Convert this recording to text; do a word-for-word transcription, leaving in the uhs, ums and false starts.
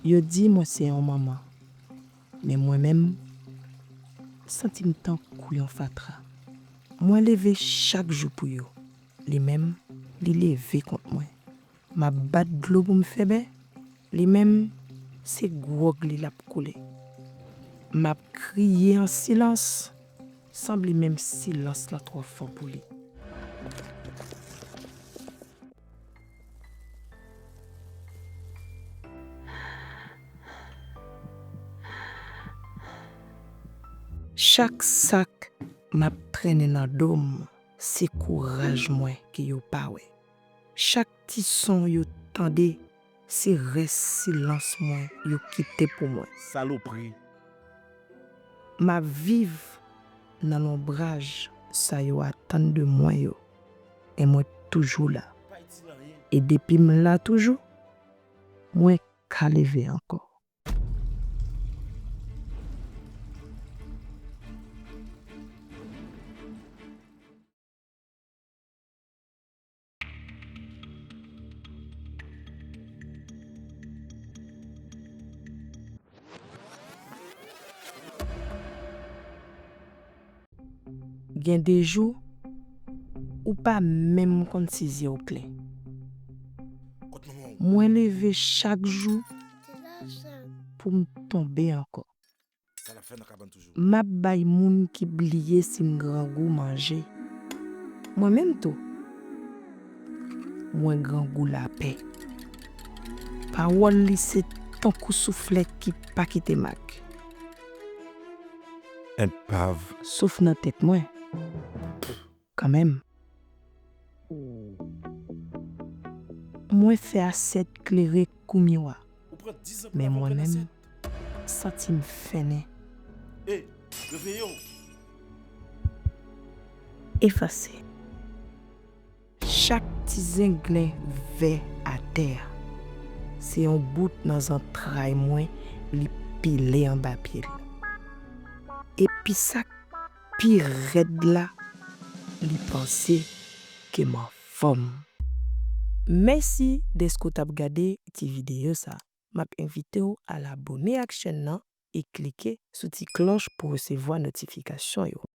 Yo di mwen se yon manman, men mwen menm, m santi m tankou yon fatra. Mwen leve chak jou pou yo, li menm, li leve kont mwen. M ap bat dlo pou m fè bè, li menm, se gwòg li l ap koule. M ap kriye an silans, sanble menm silans lan twò fò pou li. Chak sak m ap trennen nan do m, se kouraj mwen ke yo pa wè. Chak ti son yo tande, se rès silans mwen yo kite pou mwen. Salopri. M ap viv nan lonbraj sa yo atann de mwen yo, e mwen toujou la. E depi m la toujou, mwen ka leve ankò. Gen de jou, ou pa menm konn si zye w klè. Mwen leve chak jou pou m tonbe ankò. M ap bay moun ki bliye si m grangou manje. Mwen menm tou, mwen grangou lapè. Pawòl li se tankou souflèt ki pa kite mak. Enpav. Sof nan tèt mwen. Kanmenm. Mwen fè asyèt klere kou miwa. Men mwen menm, santi m fennen. Efase. Chak ti zenglen vè atè a, se yon bout nan zantray mwen li pile anba pye l. Epi sa k pi rèd la, li panse ke m anfòm. Mèsi dèske w t ap gade ti videyo sa. M ap envite w al abone ak chèn nan e klike sou ti klòch pou w resevwa notifikasyon yo.